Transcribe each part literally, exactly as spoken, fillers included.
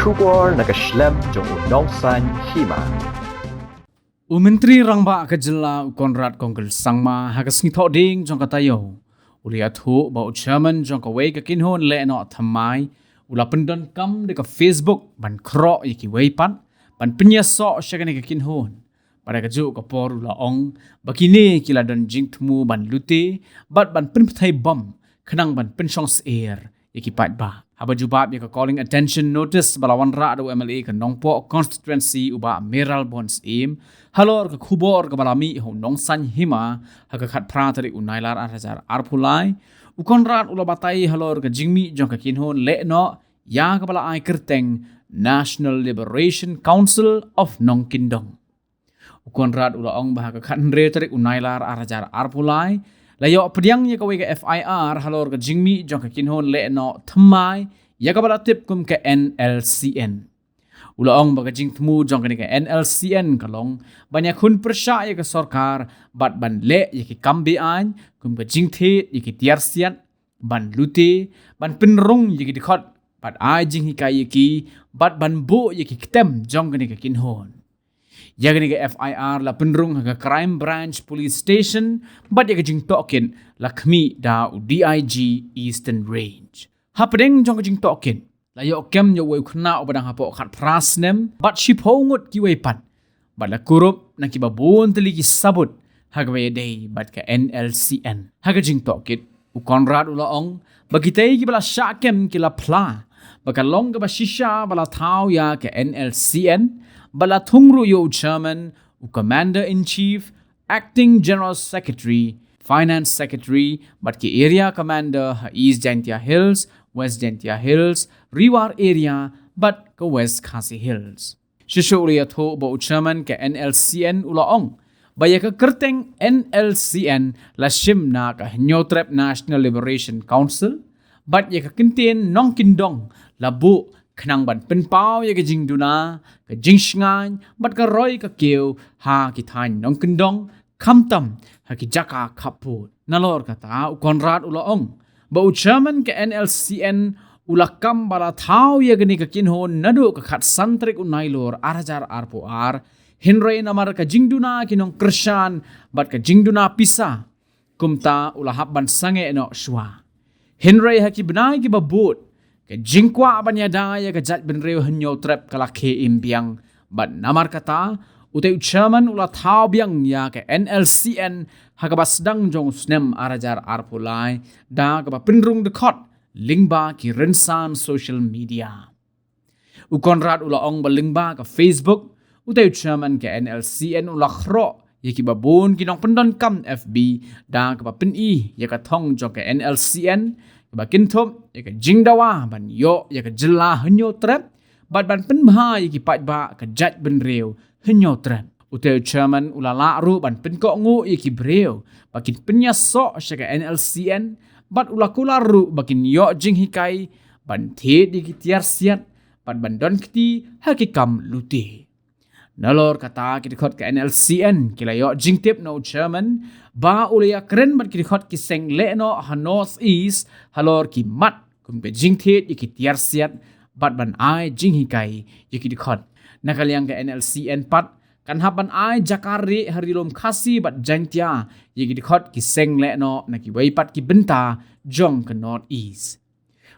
Khubor na ka shlem jong u Nongsaiñ Hima. U Myntri Rangbah ka Jylla u Conrad Kongkul Sangma ha ka sngi Thohdieng jong ka taïew u la ïathuh ba u Chairman jong kawei ka kynhun lehnoh thymmai u la pyndonkam da ka Facebook ban khroh ïa kiwei pat ban pynïasoh sha kane ka kynhun. Bad ha kajuh ka por u la ong ba kine ki la don jingthmu ban lute bad ban pynpyrthei bom khnang ban pynshong syier ïa ki paidbah. Haba jubab ïa ka calling attention notice ba la wanrah da u M L A ka Nongpoh constituency u Bah Mayralborn Syiem halor ka khubor kaba la mih ha u Nongsaiñ Hima ha ka khatphra tarik u Nailar ar hajar arphew lai, u Conrad u la batai halor ka jingmih jong ka kynhun lehnoh ïa kaba la ai kyrteng National Liberation Council of Nongkyndong. U Conrad u la ong ba ha ka khathynriew tarik u Nailar ar hajar arphew lai la ïoh pdiang ïa kawei ka F I R halor ka jingmih jong ka kynhun lehnoh thymmai ïa kaba la tip kum ka N L C N. U la ong ba ka jingthmu jong kane ka N L C N ka long ban ïakhun pyrshah ïa ka sorkar bad ban leh ïa ki kam be-aiñ kum ka jingthied ïa ki tiar siat, ban lute, ban pynrung ïa ki dkhot bad ai jinghikai ïa ki bad ban buh ïa ki ktem jong kane ka kynhun. Ïa kane ka F I R la pynrung ha ka Crime Branch Police Station bad ïa ka jingtohkit la khmih da u D I G Eastern Range. Hapdeng jong ka jingtohkit la ïoh kem ïa uwei u khynnah uba dang hapoh khatphra snem bad shiphew ngut kiwei pat bad la kurup na kiba bun tylli ki sabut ha kaba ïadei bad ka N L C N. Ha ka jingtohkit u Conrad u la ong ba kitei kiba la shah kem ki la phla ba ka long kaba shisha ba la thaw ïa ka N L C N bad la thung ruh ïa u Chairman, u Commander in Chief, Acting General Secretary, Finance Secretary bad ki Area Commander ha East Jaintia Hills, West Jaintia Hills, Ri War Area bad ka West Khasi Hills. Shisha u la ïathuh ba u Chairman ka N L C N u la ong ba ïa ka kyrteng N L C N la shim na ka Hynñiewtrep National Liberation Council bad ïa ka kyntien Nongkyndong la buh khnang ban pynpaw ïa ka jingduna, ka jingshngaiñ bad ka roi ka kiew ha ki thaiñ nongkyndong khamtam ha ki jaka khappud. Nalor kata u Conrad u la ong ba u Chairman ka N L C N u la kam ba la thaw ïa kane ka kynhun naduh ka khatsan tarik u Nailur ar hajar arphew ar, hynrei namar ka jingduna ki nongkyrshan bad ka jingduna pisa, kumta u la hap ban sangeh noh shuwa. Hynrei ha ki bnai kiba bud ka jingkwah ban ïada ïa ka jaitbynriew Hynñiewtrep ka la khie im biang bad namar kata utei u Chairman u la thaw biang ïa ka N L C N ha kaba sdang jong u snem ar hajar arphew lai da kaba pynrung dkhot lyngba ki rynsan social media. U Conrad u la ong ba lyngba ka Facebook utei u Chairman ka N L C N u la khroh ïa kiba bun ki nongpyndonkam F B da kaba pyni ïa ka thong jong ka N L C N kaba kynthup ïa ka jingdawa ban ïoh ïa ka jylla Hynñiewtrep bad ban pynbha ïa ki paidbah ka jaitbynriew Hynñiewtrep. Utei u Chairman u la lah ruh ban pynkohnguh ïa ki briew ba kin pynïasoh sha ka N L C N bad u la kular ruh ba kin ïoh jinghikai ban thied ïa ki tiar siat bad ban don kti ha ki kam lute. Nalor kata ki dkhot ka N L C N ki la ïoh jingtip na u Chairman ba u la ïakren bad ki dkhot ki seng lehnoh ha North East halor ki mat kum ka jingthied ïa ki tiar siat bad ban ai jinghikai ïa ki dkhot. Na ka liang ka N L C N pat kan hap ban ai jaka rieh ha Ri Lum Khasi bad Jaintia ïa ki dkhot ki seng lehnoh na kiwei pat ki bynta jong ka North East.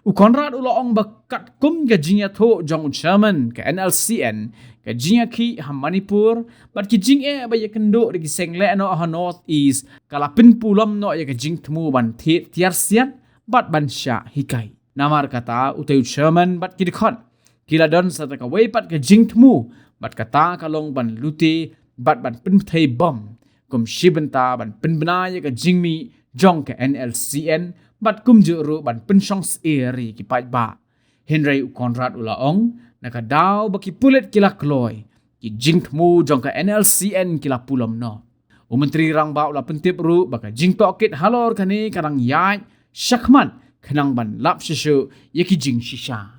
U Conrad u la ong ba katkum ka jingïathuh jong u Chairman ka N L C N, ka jingïakhih ha Manipur bad ki jingeh ba ïakynduh da ki seng lehnoh ha North East ka la pynpulom noh ïa ka jingthmu ban thied tiar siat bad ban shah hikai. Namar kata utei u Chairman bad ki dkhot ki la don sa kawei pat ka jingthmu bad kata ka long ban lute bad ban pynpyrthei bom kum shi bynta ban pynbna ïa ka jingmih jong ka N L C N bad kumjuh ruh ban pynshong syier ïa ki paidbah. Hynrei u Conrad u la ong na ka daw ba ki pulit ki la kloi, ki jingthmu jong ka N L C N ki la pulom noh. U Myntri Rangbah u la pyntip ruh ba ka jingtohkit halor kane ka dang ïaid shakhmat khnang ban lap shisha ïa ki jingshisha.